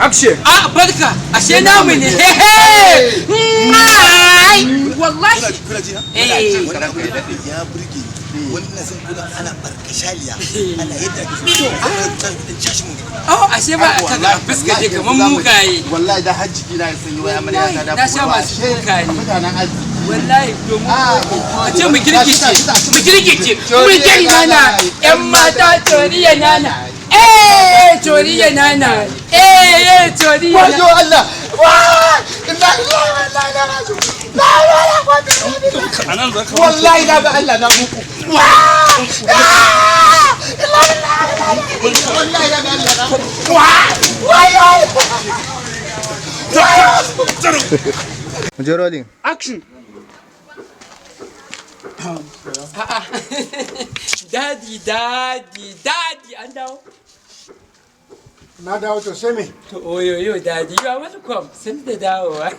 Action. A barka, ashe namu ne. Wallahi. Kuna ji na? Eh. Wannan abu da ya burge ni. Wannan sun kuna ana barkashaliya. Ana yadda ake so. Ana dan cashi mun. Oh, ashe ba ka ga fuska je kaman mugaye. Wallahi da hajji na sun yi wa amarya ta da Na sha masu duka ne. Mutanen arziki. Wallahi domin Ah, a ce mu girgice, mu girgice, mu Toriya girgana. nana. Yan mata toriya nana. Eh, toriya nana. Eh, toriya. Wajo Allah. Wa! Inna lillahi wa inna ilaihi raji'un. La hawla wala quwwata illa billah. Anan za ka Wallahi na ga Allah na muku. Wa! Ah! Inna lillahi wa inna ilaihi raji'un. Wallahi na ga Allah na muku. Wa! Wayo! Mu je rolling. Action. A'a. Daddy, daddy, daddy, an dawo. Na dawo, to sai me? To oyoyo daddy, you are welcome. Sun da dawowa.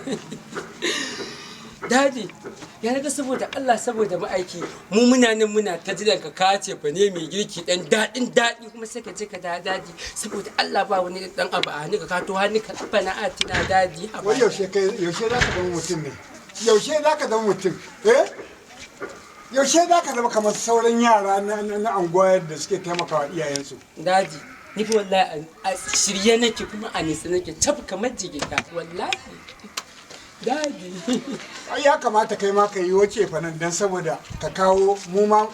Daddy, ya naga saboda Allah, saboda ma'aiki, mu muna nan muna ta jiran ka kace fa ne mai girki dan dadin dadi, kuma sai ka je ka da. Daddy, saboda Allah, ba wani dan abu a hannu ka kato hannu ka bana a tina, daddy. Wai yaushe kai, yaushe za ka zama mutum ne? Yaushe za ka zama mutum? Eh, yaushe za ka zama kamar sauran yara na anguwa da suke taimakawa iyayensu? Daddy, ni fa wallahi a shirye nake, kuma a nisa nake tab kamar jigita, wallahi daddy. Ai ya kamata kai ma ka yi wace fa nan dan saboda ka kawo mu ma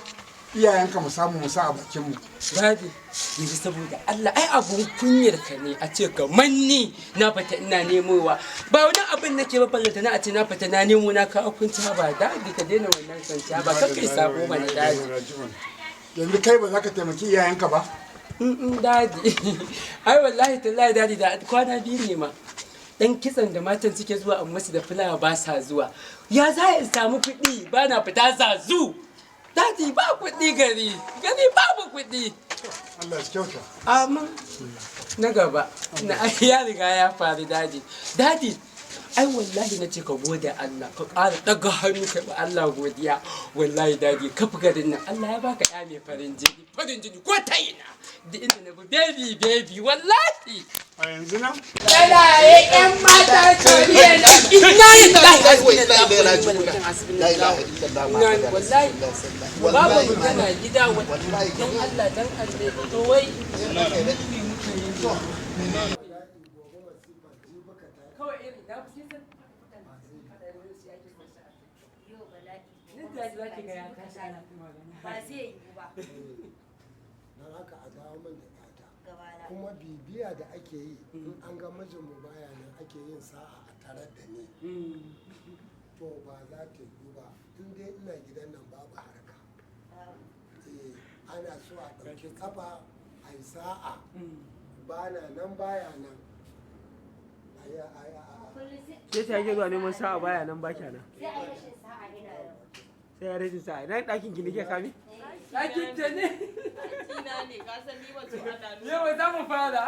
iyayenka mu samu mu sa a bakin mu. Daddy, yanzu saboda Allah, ai abun kunyar ka ne a ce kamar ni na fata ina nemowa. Ba wani abin nake ba, ballanta na a ce na fata na nemo na kawo kunci. Ba daddy, ka daina wannan kwanciya, ba ka kai sabo mana, daddy. Yanzu kai ba za ka taimaki iyayenka ba? Daddy, ai wallahi tallahi daddy, da kwana 2 ne ma dan kitson da matan suke zuwa amma su da fulawa ba sa zuwa. Ya za in samu kuɗi? Ba na fita zazu, daddy. Ba kuɗi gari, gari babu kuɗi. Allah ya kyauta. Amma na gaba na ya riga ya faru, daddy. Daddy, ai wallahi na ce ka gode Allah, ka ƙara ɗaga hannu kai ba Allah godiya. Wallahi daddy, ka fi garin nan Allah ya baka ya mai farin jini, farin jini ko ta ina, duk inda na bi, baby, baby, wallahi. A yanzu nan? Yana yi ƴan mata toriya na, inna lillahi wa inna ilaihi La ilaha illallah. raji'un. Wallahi babu magana gida, wallahi. Dan Allah, dan Allah, to wai kawai irin na fi san Yau bala'i. Nan da za ki ga ya tashi ana ta magana. Ba zai yiwu ba. Don haka a dawo min da ƴata. Gabana. Kuma bibiya da ake yi, in an ga mijinmu baya nan ake yin sa'a a tarar da ni, to ba za ta yiwu ba. In dai ina gidan nan babu harka. Eh, ana so a ɗauki kafa a yi sa'a ba na nan, baya nan a yi a yi a Kullum sai Ke ta yake zuwa neman sa'a baya nan, ba kenan. Sai a yi rashin sa'a ina nan. Sai ya rashin sa'a. Nan ɗakin ki ne ke kame? Ɗakin ta ne. Ina ne, ka san ni ban so ana nuna. Yau za mu fara.